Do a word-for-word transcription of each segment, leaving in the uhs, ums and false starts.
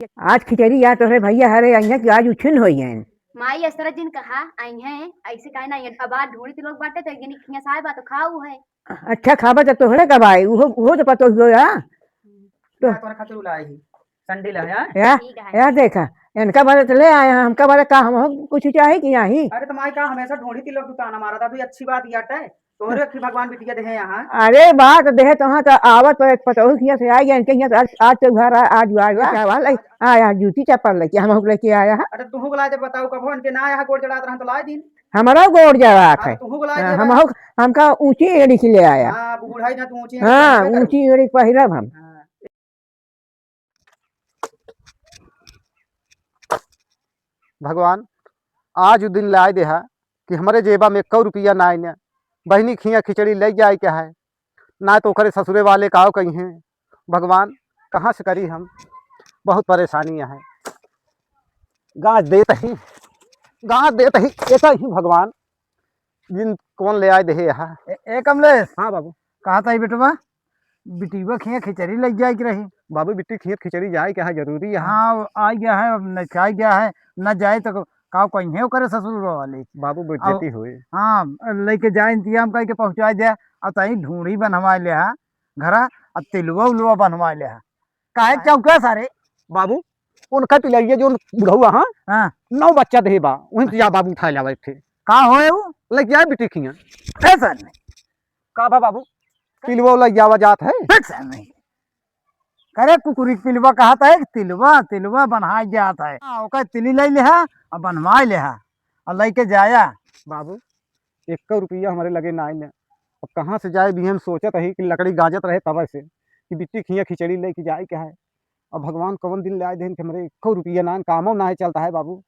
आज खिचड़ी या तोहरे भैया हरे अइहें कि आज उछिन होइहें। माई, इस तरह जिन कहा अइहें, ऐसे काहे ना अइहें? अब आज ढूंढी ती लोग बाटे तो एक जनी खियाँ साय बा तो खाऊ है। अच्छा खाबा तो तोहरे का भाई, उहो, उहो तो पतो हुआ या। तो या तोहरे खातिर उ लाए ही, संडील है, हाँ? या, ठीक है। या देखा, इनका बारे तो ले आया, हमका बारे का हम कुछ चाही कि नाही? अरे तो माई का हमेशा ढूंढी ती लोग दुताना मारा था, तो ये अच्छी बात याटे। तोहरे अखी भगवान बिटिया देहे यहाँ। अरे बात देहे तो हाँ, तो आवत तो एक पतोहू हियाँ से आइ गया, इनके हियाँ से आज, आज तो घर आ, आज, आज, हाँ? क्या वाला है? हाँ, आज जूती चप्पल लेके हम लोग लेके आया है। अरे तुहू को लाए दे, बताओ कब हो इनके ना आया है, गोड़ जड़ात रहन तो लाए दिन। हमारा गोड़ जड़ात हाँ, है। तुहू को लाए हाँ, दे हम भाई। हो, हमका ऊंची एड़ी से ले आया। हाँ, बूढ़ा ही ना तू ऊंची एड़ी हाँ, पहनबे करू। ऊंची एड़ी पहिरब हम। हाँ। भगवान, आज उ दिन लाए देहा कि हमरे जेबा में एक्को रुपया नाई न, बहिनी खिया खिचड़ी ले जाए के है, ना तो ओकरे ससुरे वाले काव कहिहें। भगवान, कहाँ से करी हम, बहुत परेशानी है। गाँज देत ही, गाँज देत ही, एका ही भगवान, जिन कौन ले आए देहे यहाँ। ए, ए कमलेश। हाँ बाबू। कहा था ये बेटवा? बिटिया खिया खिचड़ी लग जाए के रही। बाबू, बिट्टी खिया खिचड़ी जाए के है, जरूरी है। हाँ, आ गया है, अब न, आ गया है, न जाए तो का कहिहें ओकरे ससुर वाले। बाबू, बेइज्जती अब होई। हाँ, लेके जाए, इंतजाम करके पहुँचा दे, और तई ढूंढी बनवा ले हा घरा, और तिलवा उलवा बनवा ले हा। काहे काहे? चौका सारे? बाबू, उनका तिलैया जो बुढ़ऊ, हाँ? हाँ। नौ बच्चा देहे बा, वहीं से जा बाबू उठा लावे थे। का होए उ? लग जाए बिट्टी खिया। ए सर नहीं। का बा बाबू? तिलवा लग जावा जात है। ए सर नहीं। करे कुकुरी के पिलवा कहत है, तिलवा, तिलवा बनहाए जात है। हाँ, ओकर तिली ले लेहा, और बनवाए लेहा, और लेके जाया। बाबू, एक्को रुपया हमरे लगे नाई न। अब कहाँ से जाए बिहन सोचत ही कि लकड़ी गाजत रहे तब से कि बिट्टी खिया खिचड़ी लेके जाए के है। अब भगवान कवन दिन ले आए देहन कि हमरे एक्को रुपया नाई, कामो नाई चलता है बाबू।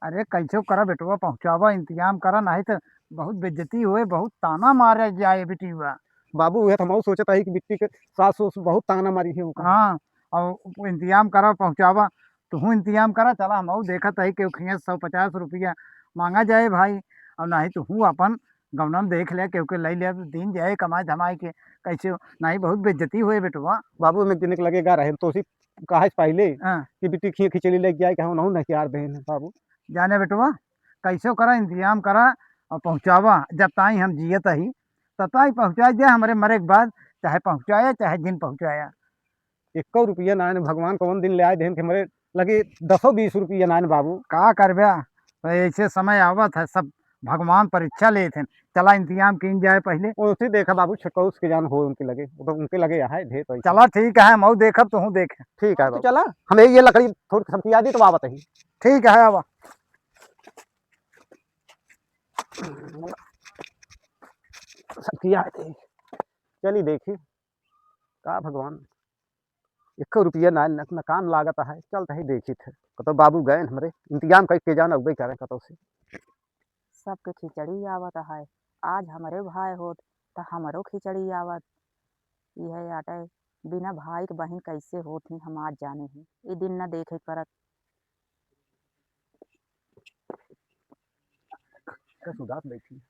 अरे कैसो करा बेटवा, पहुँचावा, इंतजाम करा, नहीं तो बहुत बेइज्जती होए, बहुत ताना मारे जाए बेटीवा। बाबू, उहे तो हमहू सोचत ही कि बिट्टी के सास उस बहुत ताना मारी है ओका। हाँ, और इंतजाम करा, पहुँचावा, तुहू इंतजाम करा, चला हमहू देखत ही कि खिया सौ पचास रुपया मांगा जाए भाई, और नहीं तुहू अपन गौनम देख ले, केहू के लई ले, दिन जाए कमाए धमाए के, कैसे नहीं बहुत बेइज्जती होए बेटवा। बाबू, हम एक जने के लगे गा रहे, तो उसी कहा से पहले हाँ। कि बिट्टी खिया खिचड़ी लेके जाए, कि हम उनहू नहीं यार देन बाबू। जाने बेटवा, कैसे करा, इंतजाम करा और पहुँचावा, जब ताई हम जियत ही, तब ताई पहुँचा दे, हमरे मरे के बाद, चाहे पहुँचाया, चाहे जिन पहुँचाया। एक्को रुपया नाइन, भगवान कौन दिन ले आए देन कि हमरे लगे दसो बीस रुपया नाइन बाबू। का करबे, तो ऐसे समय आवत है, सब भगवान परीक्षा लेत हैं। चला इंतजाम कीन जाए पहले। उनसे देखा बाबू, छटकौस के जान हो उनके लगे, वो तो उनके लगे है ढेर पैसा। चला ठीक है, मऊ देखब, तुहू देख। ठीक है तो बाबू। चला, हमें ये लकड़ी थोड़ी समझिया दी तो आवत ही। ठीक है, आवा। समझिया दी। चली देखी, का भगवान, एक्को रुपया ना, न, न काम लागत है, चलत ही देखित है। कतो बाबू गए हमरे, इंतजाम करके जान, अउबे करें कतो से। सबके खिचड़ी आवत है, आज हमरे भाई होत, त हमरो खिचड़ी आवत। यह आटे, बिना भाई के बहिन कैसे होत ही, हम आज जाने ही। ई दिन न देखे परत। कस उदास बैठी?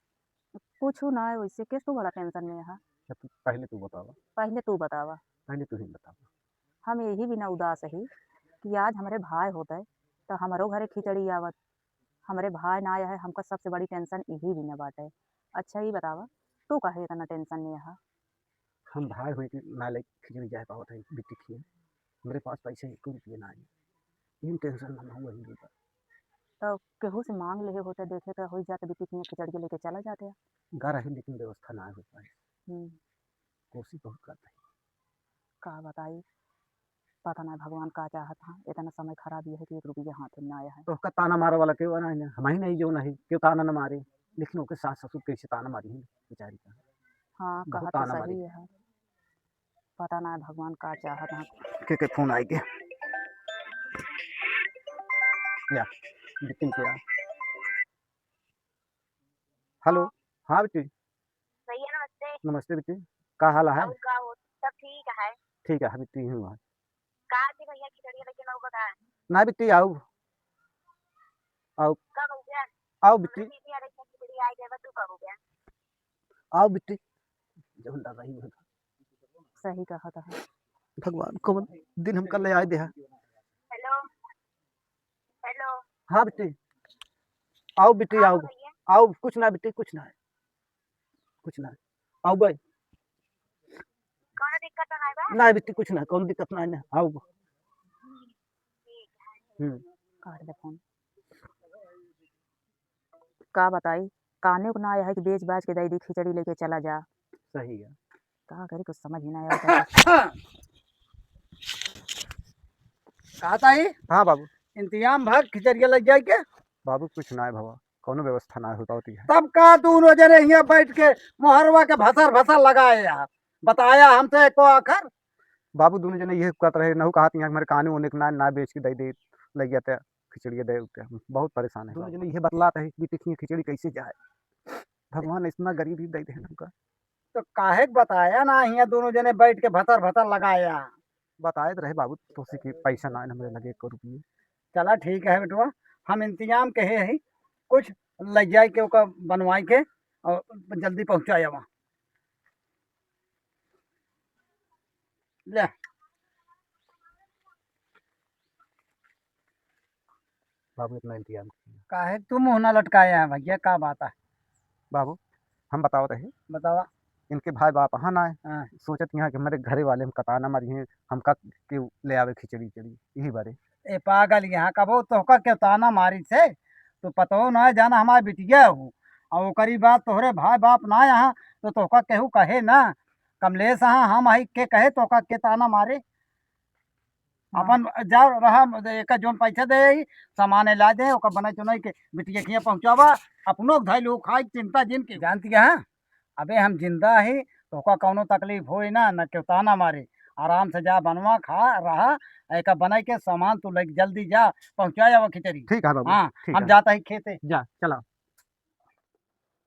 कुछ ना है वैसे, कैसे तू बड़ा टेंशन में है? अच्छा, तू, पहले तू बतावा। पहले तू बतावा। पहले तू ही बतावा। हम यही बिना उदास ही कि आज हमरे भाई होते, तो हमरो घरे खिचड़ी आवत। हमरे भाई ना आया है, हमका सबसे बड़ी टेंशन यही बिना बाटे। अच्छा, ये बतावा, तू काहे इतना टेंशन में है? हम भाई होई के ना ले खिचड़ी जाए पावत है बिट्टी खिए। हमरे पास पैसे एक रुपया ना है। इन टेंशन में हम वही लेकर। तो केहू से मांग लेहे होते, देखे तो होई जात बिट्टी खिए खिचड़ी के लेके चला जाते। घर है लेकिन व्यवस्था ना हो पाए। हम्म। कोशिश बहुत करते हैं। का बताई, पता ना भगवान का चाहत हाँ, इतना समय खराब ये है कि एक रुपया हाथ में ना आया है। तो उसका ताना मारे वाला क्यों ना है? हम ही नहीं जो नहीं, क्यों ताना न मारे? लेकिन ओके सास ससुर कैसे ताना मारी है बेचारी का? हाँ, बहुत कहत तो ताना मारी। सही है। पता ना भगवान का चाहत हाँ। के, के फोन आई के? या, बिटिन के या। हेलो, हाँ बिट्टी। भैया नमस्ते। नमस्ते बिट्टी, का हाल है? और का हो, सब ठीक है? ठीक है बिट्टी, यूँ है। का जी भैया खिचड़िया लेके ना बता। ना बिट्टी, आओ, आओ। कब हो गया? आओ बिट्टी। दीदी आ रही है, खिचड़ी आ गया, तू कब हो गया? आओ बिट्टी, जौन दादा ही होगा। सही कहा था। भगवान कौन दिन हमका ले आए देहा। हाँ बिट्टी, आओ बिट्टी, आओ। आओ, कुछ ना बिट्टी, कुछ ना है, कुछ ना है। आओ भाई। कौनो दिक्कत तो नहीं बा? ना बिट्टी, कुछ ना, कौनो दिक्कत ना है ना। आओ। हम्म। काट दे फोन। का बताई, काने को ना आया है कि बेच बाच के दे दी, खिचड़ी लेके चला जा। सही है। का करी, कुछ समझ ही ना आया। का ताई? हाँ बाबू। इंतजाम भा खिचड़िया लग जाए के? बाबू, कुछ ना है बाबा, कौनो व्यवस्था ना हो पाती है। तब का दोनों जने हियाँ बैठ के मोहरवा के भसर भसर लगाए यार, बताया हमसे एको आखर। बाबू, दोनों जने यह कहत रहे, नहु कहत यहाँ हमारे काने ओने के ना, ना बेच के दे दे, लग जाते खिचड़िया दे के। बहुत परेशान है दोनों बाबू। जने यह बतलात है कि बिट्टी खिया खिचड़ी कैसे जाए, भगवान इतना गरीब ही दे दे हमका। तो काहे के बताया ना, हियाँ दोनों जने बैठ के भतर भतर लगाया। बताए तो रहे बाबू तोसे कि पैसा ना है हमरे लगे एको रुपये। चला ठीक है बेटवा, हम इंतजाम कहे ही, कुछ ले जाए के ओका बनवाए के और जल्दी पहुँचाए वहाँ। ले। बाबू, इतना इंतजाम किया। काहे तू मुँह ना लटकाया है भैया, का बात है? बाबू, हम बतावत रहे। बतावा। इनके भाई बाप हाँ ना आए। हाँ। सोचत यहाँ कि हमारे घरे वाले हम कताना मारी हैं, हम का के ले आवे खिचड़ी उचड़ी, यही बारे। ए पागल, यहाँ कबो तोहका के ताना मारी से, तो पतो ना है, जाना हमारे बिटिया हो, और ओकरी बात तोहरे भाई बाप ना यहाँ, तो तोहका केहू कहे ना, कमलेश हाँ हम आई के कहे तोहका के ताना मारे। हाँ। अपन जाओ रहा, एक जोन पैसा दे आई, सामान ला दे, ओकर बनाई चुनाई के बिटिया खिया पहुँचावा, अपनो के धइल उ खाई, चिंता जिन के। जानती है, अबे हम जिंदा ही, तो ओका कौनो तकलीफ होई ना, न केहू ताना मारे। आराम से जा बनवा, खा, रहा, एका बनाई के सामान तू लेके जल्दी जा, पहुँचाए आवा खिचड़ी। ठीक है बाबू, हाँ, ठीक हम है। जाता ही खेते। जा, चला।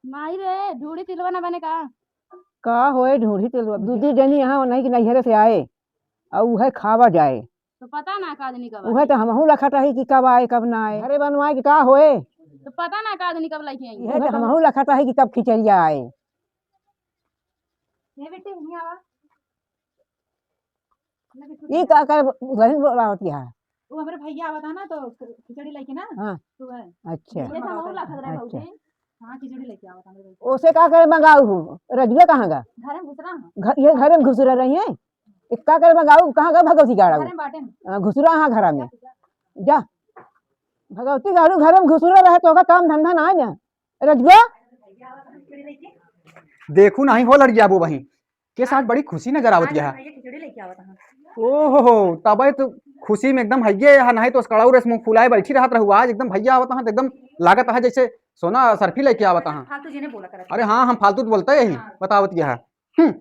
माई रे, ढूढ़ी तिलवा ना बने का? का होए ढूढ़ी तिलवा? दू दी जनी यहाँ नहीं कि नैहरे से आए, और उहे खावा जाए। तो पता ना का आदमी कब उहे आए। तो हमहू लखत रही कि कब आए, कब ना आए। घरे बनवाए कि का होए? तो पता ना का आदमी कब लेके आई। उहे तो हमहू लखत रही कि कब खिचड़िया आए। ये बेटी, हियाँ आवा। ई का कर बहिन बोलावत है? वो हमरे भैया आवत है ना, तो खिचड़ी लेके ना। हाँ। तो है। अच्छा। ये तो हमहू लखत रहे अच्छा। बहुत है। हाँ, खिचड़ी लेके आवत हमरे भैया। ओसे का करे मंगाऊ हूँ? रजुआ कहाँ गा? घर में घुसरा है। घ-, ये घर में घुसरा रही है? एक का करे मंगाऊ, कहाँ गा भगवती गाड़ा? घर में बाटे। हाँ, घुसरा हाँ घर में। जा। भगवती गाड़ू घर में घुसरा रहे तो का काम धंधा ना है ना। रजुआ? देखू नहीं हो लड़िया बो बहिन, के साथ बड़ी खुशी नजर आवत है। भैया खिचड़ी लेके आवत है। ओहो, तबे तो खुशी में एकदम हइये है, नहीं तो कड़ाऊ रस मुंह फुलाए बैठी रहत रहू, आज एकदम भैया आवत है तो एकदम लागत है जैसे सोना सर्फी लेके आवत है। फालतू जी ने बोला करत। अरे हाँ, हम फालतू तो बोलते ही, हाँ। बतावत है। हम्म।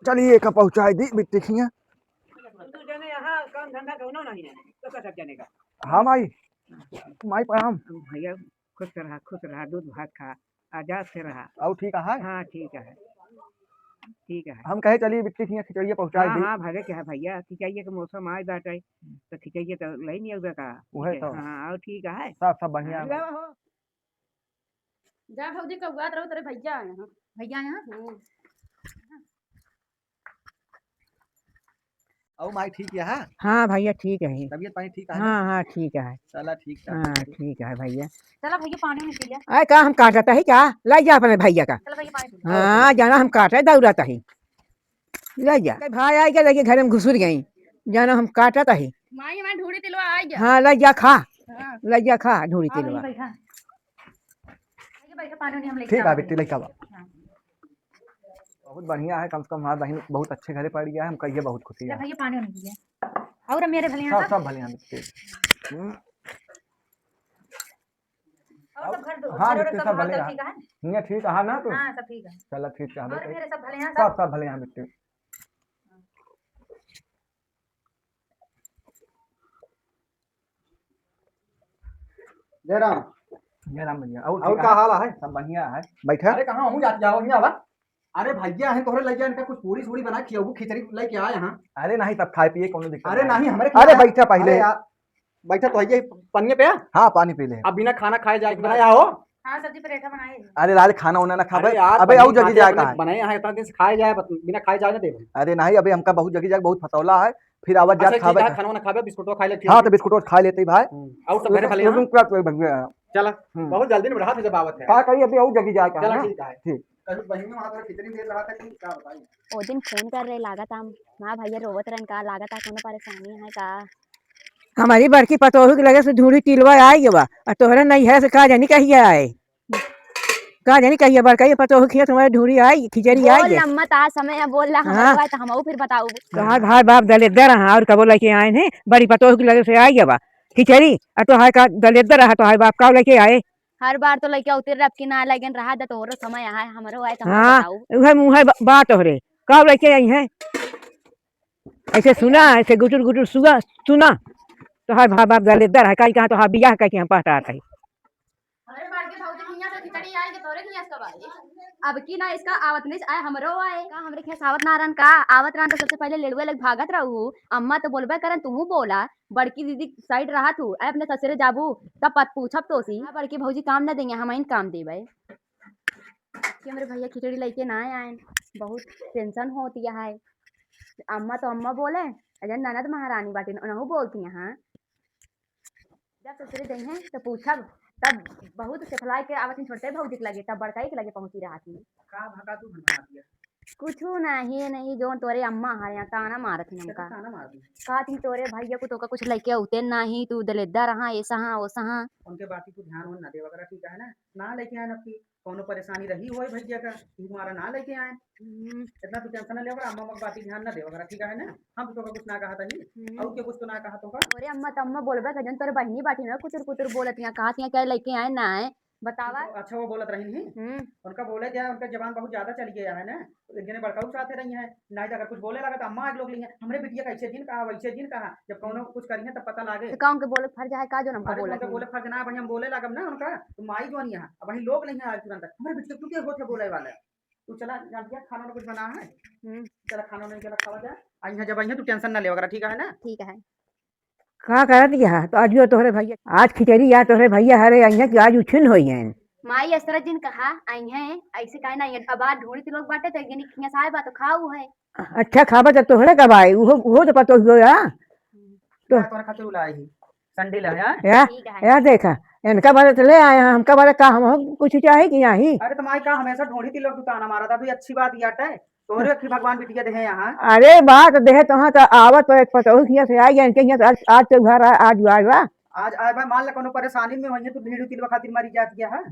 चलिए, एका पहुँचाई दी बिट्टी खिया। तू जाने यहाँ काम धंधा कौनो नहीं है, तो का सब जाने का? हाँ माई, माई प्रणाम। भैया खुश रहा, खुश रहा, दूध भात खा, आजाद से रहा। और ठीक है? हाँ, ठीक है, ठीक है। हम कहे चलिए बिट्टी खिया खिचड़िया पहुँचाई हाँ, दी। हाँ, भगे के है भैया, खिचड़िया के मौसम आए बाटे, तो खिचड़िया तो ले नहीं आवे का? उहे तो। हाँ, और ठीक है। सब, सब बढ़िया हाँ, है। जा भौजी, कौआत रहो, तेरे भैया आए हैं। भैया आए हैं? हम्म। और माई ठीक है, हाँ? हाँ भैया, ठीक है। तबीयत पानी ठीक है ना? हाँ, हाँ, ठीक है। चला, ठीक है। हाँ, ठीक है भैया। चला भैया, पानी में पी ले। अरे का हम काटत है क्या? लाई जा अपने भैया का। चला भैया, पानी पी ले। हाँ, जाना हम काटे दौड़त है। लाई जा। भाई आई के लगे घर में घुसुर गई। जाना हम काटत है। माई, माई ढूढ़ी तिलवा आई गया। हाँ, लाई जा खा। हाँ। लाई जा खा ढूढ़ी तिलवा। बैठा। बैठा, पानी उनी हम लेके ठीक है, आओ। बिट्टी, लेके आवा। हाँ। बहुत बढ़िया है, कम से कम हमारा बहन बहुत अच्छे घरे पड़ गया है, हमका ये बहुत खुशी है। भैया, पानी उनी पी ले। और मेरे भले यहाँ सब, सब भले यहाँ बिट्टी। हम्म। और सब घर दो, हाँ, घर और बिट्टी, सब सब भले यहाँ। ठीक है? हियाँ ठीक है ना तू? हाँ, सब ठीक है। चला, ठीक है, और बिट्टी। मेरे सब भले यहाँ, सब, सब? सब भले यहाँ बिट्टी। जयराम, जय राम भैया। और और ठीक का है? हाल है? सब बढ़िया है। बैठा। अरे, कहाँ हूँ जात जाओ, यहाँ आवा। अरे भैया, हैं तोहरे लइका, इनका कुछ पूरी सूरी बना खियाऊ, खिचड़ी लेके आए हैं। अरे नहीं, तब खाए पिए कौनो दिक्कत अरे नहीं। नहीं, हमरे अरे खियाऊ। बैठा पहले। अरे यार, बैठा तो है ये पन्ने पे। हाँ, पानी पी ले। अब बिना खाना खाए जाए, बनाया हो? हाँ, सब्जी पराठा बनाए हैं। अरे लाल, खाना उना ना खाबे। अरे यार, अबे, आऊ पनीर जगी खाते जाए अपने कहाँ? बनाए यहाँ इतना दिन से खाए जाए, बत-, बिना खाए जाए ना देबे। अरे नहीं, अबे हमका बहुत जगी जाए, बहुत फतौला है, फिर आवत अच्छा, जात ठीक खाबे है, का? खाना उना खाबे, बिस्कुटवा खाए ले, ठीक हाँ, है। तो बिस्कुटवा खाए लेते ही भाई। हम्म, और सब घरे भले तुम हैं? क्या, क्या, क्या? चला, हम्म। बहुत जल्दी में रहा था जब आवत है। का कही, अबे आऊ जगी जाए कहाँ चला, ना? ठीक है। ठीक। कल बहिनी वहाँ पर कितनी देर रहा था कि क्या बताइए? ओ दिन फोन कर रहे, लागत हम, माँ भैया रोवत रहन का, लागत आ कोनो परेशानी है का? हमारी बड़की पतोहू के लगे से ढूढ़ी तिलवा आई गवा, और तोहरे नैहर से का जानी कहिया आए, का जानी कहिया बड़का ये पतोहू खिया तुम्हारे ढूढ़ी आई, खिचड़ी आई बोल के। अम्मा, ता समय है, बोल ला, हाँ। हमारे तो हम फिर बताऊ। तोहार भाई बाप दलेदर रहा और कबो लेके आए हैं, बड़ी पतोहू के लगे से आई गवा खिचड़ी, और तोहार का दलेदर रहा, तोहार बाप का लेके आए? हर बार तो लइके उतिर रब की ना लगे रहा, द तोहरो समय आए, हमरो आए, तो हमरो हाँ, बताऊ। उहे मुँह है बा-, बात तोहरे। का लइके आई हैं? ऐसे सुना, ऐसे गुटुर गुटुर सुआ, सुना। तोहार भाई बाप दलेदर है, काई कहाँ तोहार बियाह करके हम पहटा रही। अरे बड़के भौजी, हियाँ से खिचड़ी आई कि तोरे हियाँ से कब आई? अब की ना इसका आवत नहीं आए, हमरो आए। का हमरे हियाँ से आवत ना रहन का? आवत रहन तो सबसे पहले लेड़ुए लग भागत रहू। अम्मा तो बोलबे करन, तूहू बोला। बड़की दीदी साइड रहा तू, ए अपने ससुरे जाबू, तब पत पूछब तोसी। हाँ, बड़की भौजी काम न देंगे, हम इन काम देबे। कि हमरे भैया खिचड़ी लेके ना आए, बहुत टेंशन होती है। अम्मा तो अम्मा बोले, अजय ननद महारानी बाटी, उनहु बोलती हैं। जब ससुरे गई हैं तो पूछब, तब बहुत चखलाए के आवत ही छोटे भौजी के लगे, तब बड़काई के लगे पहुँची रहा थी। का भका तू भनभना दिया? कुछ नहीं, नहीं, जोन तोरे अम्मा हरे यहाँ ताना मारत ही कैसे हमका। ताना मारत ही? कहत ही तोरे भैया को तोका कुछ लइके उते नहीं, तू दलेदा रहा, ऐसा हाँ, वैसा हाँ। उनके बात ही तू ध्यान उन ना देवा करा, ठीक है ना? ना लेके आए ना कि कौनो परेशानी रही होए भैया का, कि हमारा ना लेके आए। हम्म। इतना तू टेंशन ना लेवा करा, अम्मा अम्मा की बात ही ध्यान ना देवा करा, ठीक है ना? हम तो तोका कुछ ना कहा था ही, हम्म। और के कुछ तो ना कहा तोका। अरे अम्मा, त अम्मा बोलबे का जन तोरे बहिनी बाटी ना, कुतुर कुतुर बोलत यहाँ, कहा तिया क्या लेके आए ना आए, बतावा। तो अच्छा वो बोलत रही नहीं, हम्म। उनका बोले क्या, उनका जबान बहुत ज्यादा चली गया है ना, तो इनके बड़काऊ साथे रही है, नहीं तो अगर कुछ बोले लगा तो अम्मा आग लोग ली है, हमरे बिटिया का ऐसे जिन कहा, वैसे जिन कहा, जब कौनो कुछ करी है तब पता लागे। तो का उनके बोले फर्ज है का जो हमको अरे तो बोलत उनके नहीं? बोले फर्ज ना भाई, हम बोले लागब ना उनका, तो माई जो नहीं है, अब वहीं लोग नहीं है आज तुरंत, हमरे बिटिया तू क्या होत है बोले वाला? तू चला, जान दिया, खाना वाना कुछ बना है? हम्म। चला, खाना वाना चला खावा जाए। आ, यहाँ जब आई है, तू टेंशन ना लेवा करा, ठीक है ना? ठीक है। का करत यहाँ? तो आज यो तोहरे भैया, आज खिचड़ी या तोहरे भैया हरे आई हैं कि आज उछिन होई हैं। माई, इस तरह जिन कहा, आई हैं, ऐसे काहे ना आई हैं? अब आज ढूंढी लोग बाटे, तो एक जनी खिया साहब बा, तो खाऊ है। अच्छा, खाबा तो तोहरे कब आए? उहो, उहो तो पतो हो या। तो या तोहरे खातिर लाई ही। संडे ले आया? या, ठीक है। या देखा, इनका बदे तो ले आए हैं, हमका बदे का, हम कुछ चाहे कि नहीं? अरे तो माई का हमेशा ढूंढी थी लोग, तू ताना मारा था, तू अच्छी बात यार है, तोहरे की भगवान बिटिया देहे यहाँ। अरे बात देहे तो हाँ, तो आवत तो एक पतोहू किया से आई, इनके यहाँ तो आज, आज तो घर आ, आज आए बा। आज आए बा, मान ले कोनो परेशानी में वहीं तो ढूंढी तिलवा खातिर मरी जात गया है।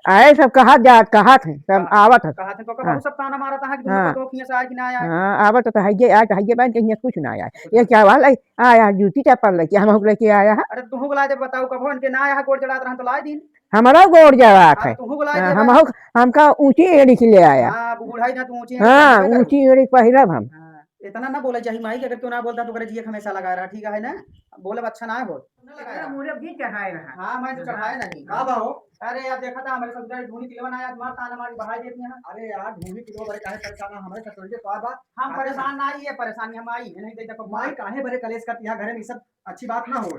आए सब कहा जात, कहा थे, सब हाँ, आवत है। कहा थे तो का हाँ। बहुत सब ताना मारा था कि हाँ। पतोहू किया से आए कि ना आए। हाँ, आवत तो है ये, आज है ये बहन के यहाँ कुछ ना आया। ये क्या वाला है? आया जूती चप्पल लेके, हम लोग लेके आया है। अरे तुहू को लाए दे, बताओ कब इनके ना आया है, गोड़ जड़ात रहन तो लाए दिन। हमारा गोड़ जड़ात हाँ, है। तुहू को लाए हाँ, दे हम भाई। हो, हमका ऊंची एड़ी से ले आया। हाँ, अब बुढ़ाई ना तू ऊंची एड़ी हाँ, से ऊंची एड़ी पहिरब हम। हाँ, इतना ना बोला चाहिए माई कि अगर तू ना बोलता तो करे जिए हमेशा लगा रहा, ठीक है ना? बोलब अच्छा ना हो। अरे, मुझे भी चढ़ाए रहा। हाँ, मैं तो चढ़ाए नहीं। का बा हो? अरे यार, देखा था हमारे ससुराल ढूंढी तिलवा ना आया, मार ताना मारी बढ़ाई देती हैं। अरे यार, ढूंढी तिलवा बड़े काहे परेशान है? हमारे ससुराल के का बात? हम आते परेशान हैं। ना आई, ये परेशानी हम आई, ये नहीं दे देखो। माई काहे बड़े कलेश करती है घर में, ये सब अच्छी बात ना हो।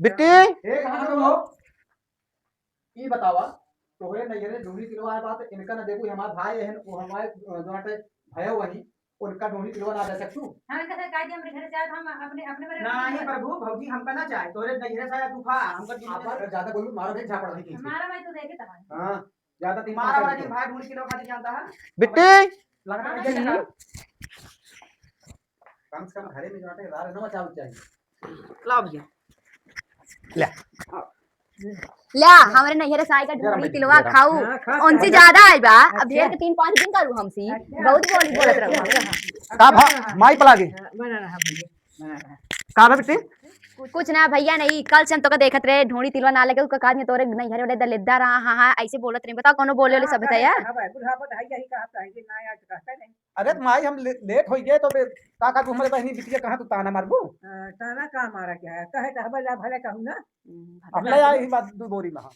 बिट्टी! ए, कहाँ तुम हो? ई बतावा, तोहरे नैहरे ढूंढी तिलवा आए बात, इनका ना देखू, हमार भाई है, वो हमारे, अ, दोनों के भया वही, उनका ढूंढी तिलवा ना दे सकतू? हाँ, इनका से कह दिया, हमरे घर से आए, तो हम अपने, अपने बारे में नहीं प्रभु, भौजी हमका ना चाहे, तोहरे नैहरे से आया तू खा, हमका ढूंढी आप तिलवा अगर ज्यादा बोलू, मारा भी झापड़ नहीं खींच। मारा भाई, तू देखे तो भाई। हाँ, ज्यादा दिमाग मारा खराब वाला नहीं। भाई ढूंढी तिलवा खातिर जानता है। बिट्टी! लगा दे हम्म। लगा। कम से कम घरे में जो है, रार न मचावे चाहिए। लाओ भैया। ले। ल्या, हमरे नैहरे से आए का जरा ढूंढी मैं तिलवा जरा खाऊ। हाँ, खा, उनसे खा। ज्यादा आए बा। अब अच्छा। ढेर के तीन पाँच दिन करू हमसे। अच्छा। बहुत बोली बोलत रहू। का भा-, माई पला गई। हाँ, बना रहा भैया, बना रहा। का भा बेटी? कुछ ना भइया, नहीं, कल से हम तोका देखत रहे, ढोंड़ी तिलवा ना लगे, उका कहत में तोरे नैहर वाले दलेद्दा रहा, हाँ, हाँ, ऐसे बोलत रहे। बताओ, कौनो बोले वाले हाँ, सब है यार? कहे, हाँ भाई, बुढ़ापा तो है, यही कहत है कि ना, आज कहते नहीं। अरे तो माई, हम ले-, लेट होइ गए तो बे, का, का तू हमरे बहिनी बिटिया कहाँ तू ताना मारबू? हाँ, ताना का मारा क्या है? कहे तो हबे ला भले कहूँ ना। हम्म, अब भले ले आई ही बात दू बोरी में, हाँ।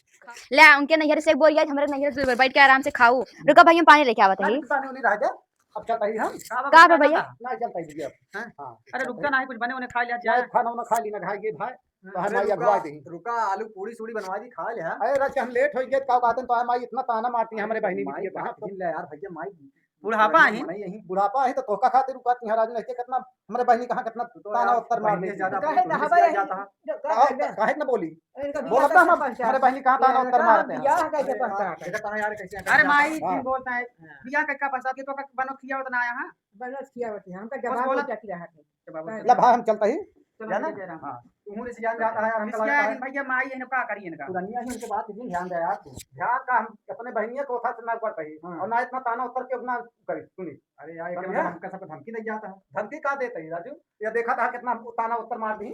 ले, उनके नैहर से एक बोरी आई, हमरे नैहर से दू बोरी, बैठ के आराम से खाऊ। रुका भाई, हम पानी लेके आवत है। पानी उनी रह गया, अब चलता ही हम। का बा भैया? ना, चलता ही भैया। हैं? हाँ, अरे रुक जा, ना ही कुछ बने उन्हें खा लिया ना, जाए। खाना उन्हें खा ली ना, खाई गए भाई। हाँ। तो हम अरे आई रुका, अगुआ दे। रुका, आलू पूड़ी सूड़ी बनवा दी, खा ले, हाँ। अरे रात के हम लेट होइ गए, का बात है, तो हम आई इतना ताना मारती है हमरे बहिनी माई बिटिया, कहाँ बात हिल ले यार भैया, माई। बुढ़ापा बूढ़ा ही। मने यही। बुढ़ापा ही तो तोका खातिर रुका तिहार आज नहीं, कितना हमरे बहिनी कहाँ कितना तो ताना यार, उत्तर मार बहिनी देती ज्यादा है। काहे ना, हमारे जाता है। जो का और कहते हैं? काहे ना बोली? इनका बोलत बियाह ना कैसे हम, पहचान? हमरे बहिनी कहाँ ताना इनका उत्तर मारते हैं। बियाह कैसे हाँ, पहचान? देखा ताना यार कैसे अरे माई, हाँ। जिन बोलता है, हाँ। बियाह का, का पहचान के तो का बनो खिया उतना आया, हाँ? बनो खिया होती है, हमका बस जवाब बोला। देती रहा है। जवाब ला देती भाई, हम चलता ही। चलो, जाना? जय राम। हाँ। तुहूँ रिसियान जाता है यार, हमका रिसियान लगता है। भैया, माई है ना, का करी इनका? पुरनिया ही उनके बात इतनी ध्यान दे यार तू। ध्यान का हम अपने बहिनिया को था से ना कर पाई। हाँ। और ना इतना ताना उत्तर के उतना करी, सुनी। अरे यार, एक समझा? हमका सबको धमकी दे जाता है। धमकी का देता है राजू? ये देखा था कितना ताना उत्तर मार दी।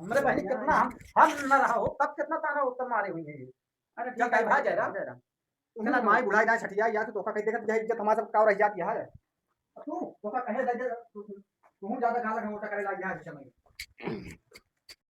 हमरे बहिनी कितना हम, हम न रहा हो, तब कितना ताना उत्तर मारे हुई है ये। अरे चल ठीक है, भाई, जय राम। जय राम। तुम चला माई तो। बुलाई ना छठिया, या तो तोका कहीं देखत जाए, इज्जत हमारा सब का रह जाती है। तू, तोका कहे दे, तू, तू, तू ज्यादा गाला घोटा करे लाग गया है समय।